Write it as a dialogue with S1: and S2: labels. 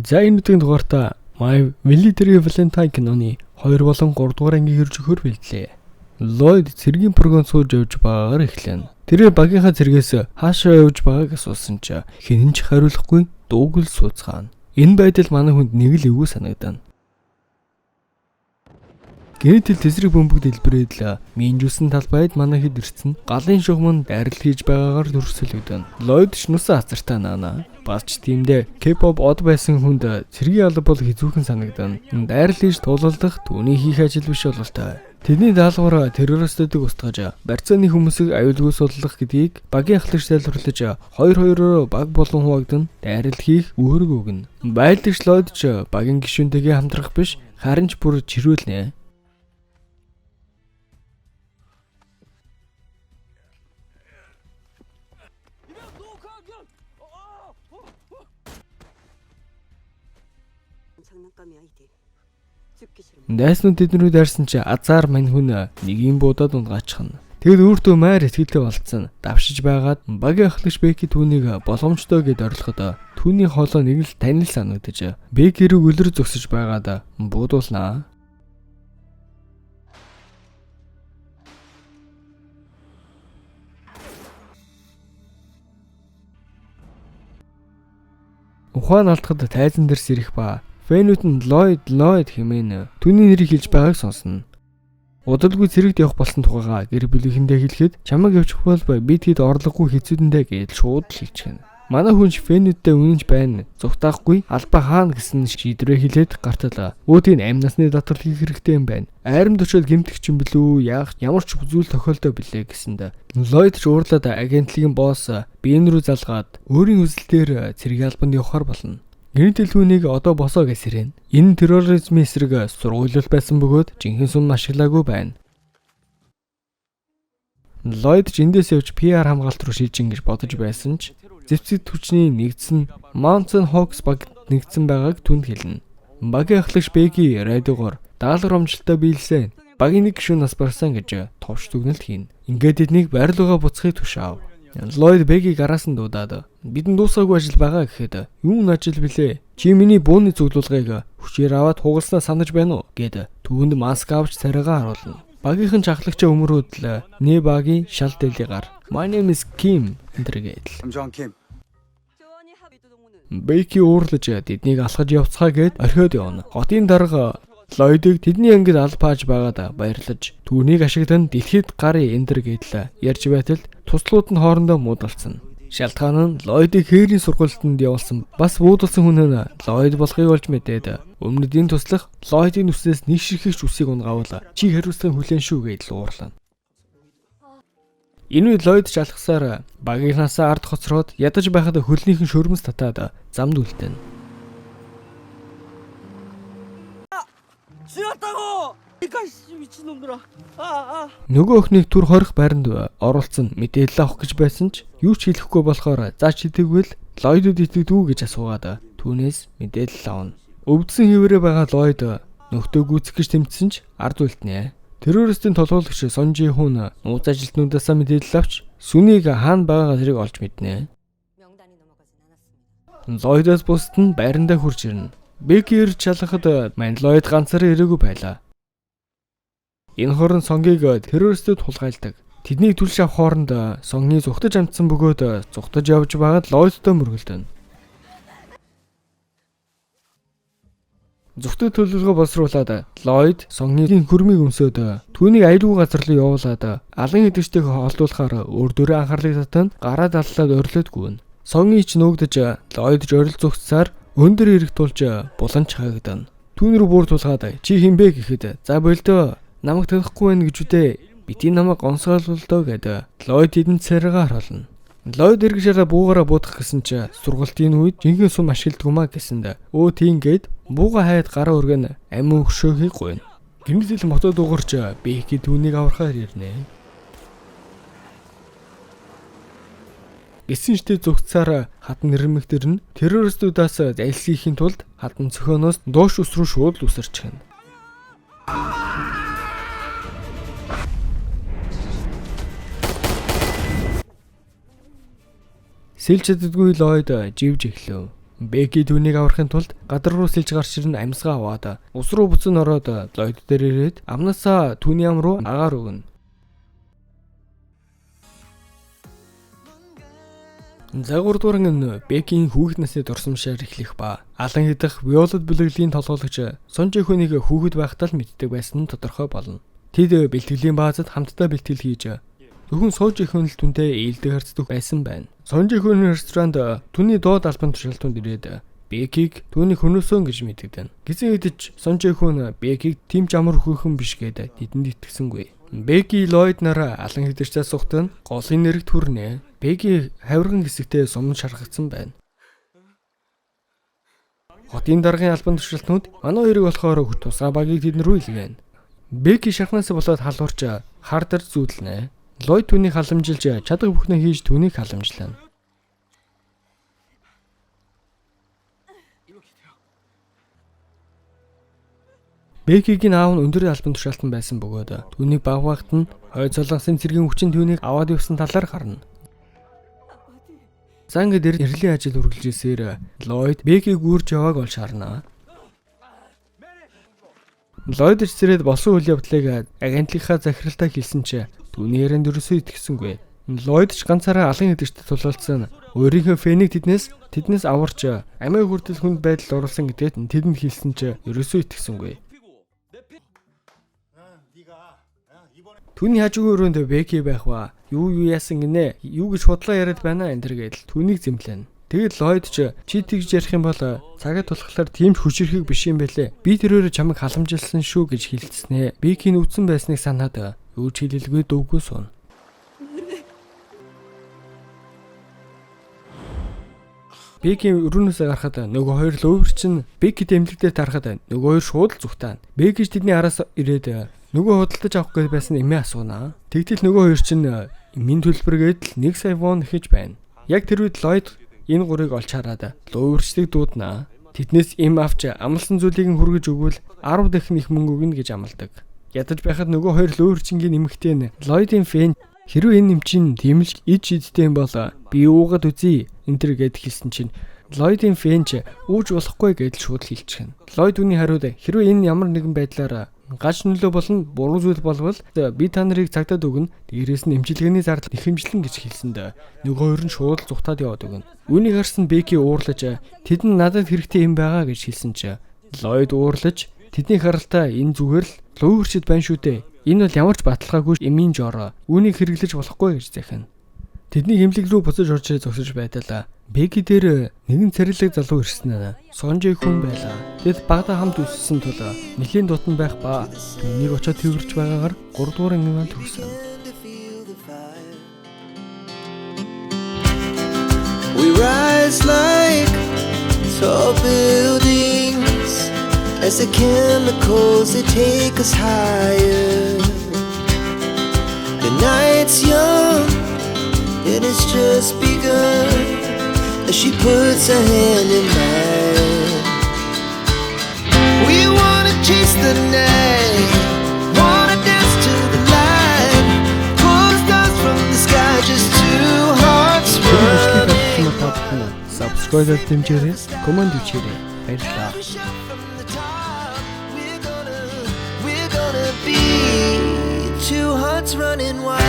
S1: За, энэ удаагийн дугаартаа My Military Valentine киноны 2 болон 3 дугаар ангийг ирж өгөхөөр бэлдлээ. Ллойд цэргийн пургон сууж явж байгаагаар эхлэнэ. Тэрээр багийнхаа цэргээс хаашаа явж байгааг асуусан ч хэн ч хариулахгүй дуугүй л сууцгаана. Энэ байдал манай хүнд нэг л эвгүй санагдана. Гэнэт л тэсрэг бөмбөг дэлбэрээд л минжүүлсэн талбайд манай хэд ирсэн галын шугам нь дайрал хийж байгаагаар төрсөлөгдөнө. Ллойд ч нусан хацартай наана. Бас ч тиймдээ K-pop од байсан хүнд цэргийн алба бол хэцүүхэн санагдана. Дайрал хийж тулалдах түүний хийх ажил биш бололтой. Тэдний даалгавар террористуудыг устгаж, барьцааны хүмүүсийг аюулгүй суллах гэдгийг багийн ахлагч тайлбарлаж, хоёр хоёроор баг болон хуваагдана дайрал хийх үүрэг өгнө. Байлдагч Ллойд ч багийн гишүүнтэйгээ хамтрах биш, харин ч бүр чирүүлнэ.
S2: 장난감이 아니디. 죽기 싫으면
S1: Дайснууд тэднэрүү дайрсан чи азар мань хүн нэгийн буудаад унгаачихна. Тэгэд өөртөө майр итгэлтэй болцсон. Давшиж байгаад багийн ахлагч Беки түүнийг боломжтой гэд орилоход түүний хоолой нэг л танил санагдаж Беки рүү гөлөр зогсож байгаад буудуулнаа. Ухаан алдахад тайзан дээр сэрэх ба Фэнүүд нь Ллойд Ллойд хэмээн түүний нэрийг хэлж байгааг сонсно. Удалгүй цэрэгт явах болсон тухайгаа гэр бүлийнхэндээ хэлэхэд чамайг явчих бол би тэд орлогогүй хэцүүдэндээ гэж шууд л хэлчихнэ. Манай хүн ч Фэнүүдтэй үнэнч байна. Зүгтаахгүй албаа хаана гэсэн шийдвэрээ хэлээд гартал өөдийн амь насны татвар хийх хэрэгтэй юм байна. Айрамд очиод гэмтэх юм билүү? Яах ямар ч зүйл тохиолдоо билээ гэсэнд Ллойд ч уурлаад агентлагийн босс Бен рүү залгаад өөрийн хүсэлтээр цэргийн албанд явахар болно. Гэнэт түүнийг одоо босоо гэж сэрэнэ. Энэ нь терроризмын эсрэг сургуулилал байсан бөгөөд жинхэнэ сүм ашиглаагүй байна. Ллойд ч эндээс явж PR хамгаалалт руу шилжин гэж бодож байсан ч зэвсэг хүчний нэгдсэн Mountain Hawks баг нэгдсэн байгааг түнд хэлнэ. Багийн ахлагч Беги радиогоор даалгавар амжилттай биелсэн. Багийн нэг гишүүн нас барсан гэж товч дүгнэлт хийнэ. Ингээд эднийг байрлуугаа буцахыг тушаав. Ллойд Беги гараас нь дуудаад бидэнд дуусаагүй ажил байгаа гэхэд юу н ажил билээ? Чи миний бууны цуглуулгыг хүчээр аваад хугалснаа санаж байна уу? Гэд түүнд маск авч царайгаа харуулна. Багийнхан ч ахлагчаа өмөрөөдл нэ багийн шал дэлий гар. My name is Kim энэ гэдэл.
S3: I'm John Kim.
S2: 조언이 합의 동무는
S1: Бейки уурлаж тэднийг алхаж явцгаа гэд орхиод явна. Хотын дарга Ллойдыг тэдний ангид ал пааж байгаад баярлаж түүнийг ашиглан дэлхийд гарын эндэр гэдэл ярьж байтал туслууд нь хоорондоо муудалцсан. Шалтгаан нь Ллойдыг хээрийн сургуультанд явуулсан бас буудалсан хүн нь Ллойд болохыг олж мэдээд өмнөдийн туслах Ллойдын нүснээс нэг ширхэгч үсийг унгаавал чи хариуцлагын хүлээн шүү гэдэл уурлана. Энэ үед Ллойд ч алхасаар багийнхнаасаа ард хоцроод ядаж байхад хөлнийхэн шөрмөс татаад замд үлдэнэ.
S2: 지났다고! 이까 씨 미친놈들아. 아, 아.
S1: Нөгөө охиныг түр хорих байранд оруулсан мэдээлэл авах гэж байсан ч юу ч хэлэхгүй болохоор за чидэгвэл Ллойдод итгэдэгүү гэж асуугаад түүнээс мэдээлэл авна. Өвдсөн хэвээрээ байгаа Ллойд нөхдөө гүйцэх гэж тэмцсэн ч ард үлднэ. Террористийн толгуулагч Сонжи хүн нууц ажилтнуудаасаа мэдээлэл авч сүнийг хаана байгаа газрыг олж мэднэ.
S2: 명단이 넘어가진 않았습니다.
S1: Ллойдоос бусд нь байрандаа хурж ирнэ. Беки ирж шалгахад мань Ллойд ганцаараа ирээгүй байлаа. Энэ хорон сонгийг террористүүд хулгайлдаг. Тэднийг түлш авах хооронд сонгны зүхтаж амтсан бөгөөд зүхтаж явж байгаад Ллойдтой мөргөлдөнө. Зүхтэг төлөвлөгөө боловсруулад Ллойд сонгны хөрмийг өмсөөд түүнийг аюулгүй газар руу явуулаад алан хэдэгчтэйг холдуулахаар өөр дөрөө анхаарлыг татан гараа даллаад орилоод гүйнэ. Сонгны ч нуугдаж Ллойд жорил зүгтсаар өндөр эрэг тулж буланч хаагдана. Түүн рүү буур тулгаад чи хин бэ гэхэд за болдоо намайг танихгүй байна гэж үдэ бити намайг гонсоолвол доо гэд Ллойд хэдэн царайгаа харуулна. Ллойд эргэжээрээ буугаараа буудах гэсэн чи сургалтын үед жинхэнэ сум ашигладаг юмаа гэсэнд өө тийм гээд бууга хайд гараа өргөн амин хөшөөхийг гуйна. Гэмтэл мото дуугарч Беки түүнийг аврахаар ирнэ. Гисэн штэ зүгтсаар хатан нэрмэгтэр нь террористуудаас зайлсхийхин тулд хатан цохионоос доош ус рүү шууд л үсэрчихнэ. Сэлж чаддаггүй Ллойд живж эхлэв. Беки түүнийг аврахын тулд гадар руу сэлж гарч ирэн амьсгаа аваад ус руу буцан ороод Ллойд дээр ирээд амнаасаа түүний ам руу агаар өгнө. За 3 дугаар анги нь Бекийн хүүхэд насны дурсамжаар эхлэх ба алан хидах Виолет бүлэглэлийн толгойлогч Сон Жихүнийг хүүхэд байхдаа л мэддэг байсан нь тодорхой болно. Тэд бэлтгэлийн баазад хамтдаа бэлтгэл хийж зөвхөн Сон Жихүн л түнтэй ээлдэг харцдаг байсан байна. Сон Жихүн ресторанд түүний доод албан тушаалтанд ирээд Бекийг түүний хөнөөсөн гэж мэдэгдэнэ. Гизэн хэдиж Сон Жихүн Бекийг тийм ч амар хүүхэн биш гээд тэдэнд итгэсэнгүй. Беки Ллойд нар алан хэдэрчээ сухтан голын нэрэгт хүрнэ. Беки хавирган хэсэгтээ суман шаргагдсан байна. Хотын даргын албан тушаалтнууд манай хоёрыг болохоор тусгай багийг тэдэн рүү илгээнэ. Беки шархнаас болоод халуурч хар дээр зүүдэлнэ. Ллойд түүнийг халамжилж чадах бүхнээ хийж түүнийг халамжлана. Бекигийн аав нь өндөр албан тушаалтан байсан бөгөөд түүнийг баг багт нь хойд солонгосын цэргийн хүчин түүнийг аваад явсан талаар гарна. За ингээд эрлийн ажил үргэлжлүүлсээр Ллойд Бекийг үүрч явааг олж харна. Ллойд ирсрээд болсон үйл явдлыг агентлогийнхаа захиралтай хэлсэн ч түүний ярианд ерөөсөө итгэсэнгүй. Ллойд ч ганцаараа алан хэдэгчтэй тулалдсан өөрийнхөө фэнийг тэднээс аварч амиа хүртэл хүнд байдалд оруулсан гэдгээд тэдэнд хэлсэн ч ерөөсөө итгэсэнгүй. Түүний хажуугийн өрөөнд Беки байх ба юу яасан гинэ юу гэж худлаа яриад байна энэ төр гэдэл түүнийг зэмлэнэ. Тэгэд Ллойд ч чи тэгж ярих юм бол цагаа тулхлаар тийм ч хүчирхэг биш юм бэлээ. Би тэрөөрэ чамайг халамжилсан шүү гэж хэлцснэ. Беки нь үдсэн байсныг санаад юу ч хэлэлгүй дөвгүй сууна. Беки өрөөнөөсөө гарахад нөгөө хоёр лөвөр чинь Бекид эмнэлэг дээр тарахад нөгөө хоёр шууд л зүгтаана. Беки ч тэдний араас ирээд нөгөө худалдаж авах гэж байсан эмээ асууна. Тэгтэл нөгөө хоёр чинь эмийн төлбөр гээд л 1 сая вон эхэж байна. Яг тэр үед Ллойд энэ гурыг олж хараад луурчдыг дуудана. Тэднээс эм авч амлсан зүйлийг нь хүргэж өгвөл 10 дахин их мөнгө өгнө гэж амладаг. Ядаж байхад нөгөө хоёр луурчингийн эмэгтэй нь Ллойдын фэн хэрвээ энэ эм чинь тийм л ид шидтэй юм бол би уугаад үзье энэ төр гэд хэлсэн чинь Ллойдын фэн ч ууж болохгүй гэдэл шууд хэлчихнэ. Ллойд үүний хариуд хэрвээ энэ ямар нэгэн байдлаар гаж нөлөө болон буруу зүйл болвол би та нарыг цагдаад өгнө. Дээрээс нь эмчилгээний зардал нэхэмжлэн гэж хэлсэнд нөгөө хоёр нь шууд зүхтаад яваад өгнө. Үүнийг харсан Беки уурлаж тэд нь надад хэрэгтэй юм байгаа гэж хэлсэн чи Ллойд уурлаж тэдний харалтаа энэ зүгээр л луурчд байна шүү дээ. Энэ бол ямар ч баталгаагүй эмийн жороо. Үүнийг хэрэглэж болохгүй гэж захина. Тэдний эмнэлэг рүү буцаж орж зогсож байдал Беки дээр нэгэн царилэг залуу ирсэн нь Сонжи хүн байлаа. Тэд багада хамт өссөн тул нэлийн дутан байх ба түүнийг очиод тэрвэрч байгаагаар 3 дугаар анги маань төгсөн.
S3: We rise like tall buildings as the chemicals they take us higher. The night's young and it's just begun. As she puts her hand in mine. We wanna chase the night, wanna dance to the light, pull the stars from the sky, just two hearts running.
S1: Та бүхэн subscribe дэмжээрэй, коммент бичээрэй. Баярлалаа.
S3: We're gonna be two hearts running wild.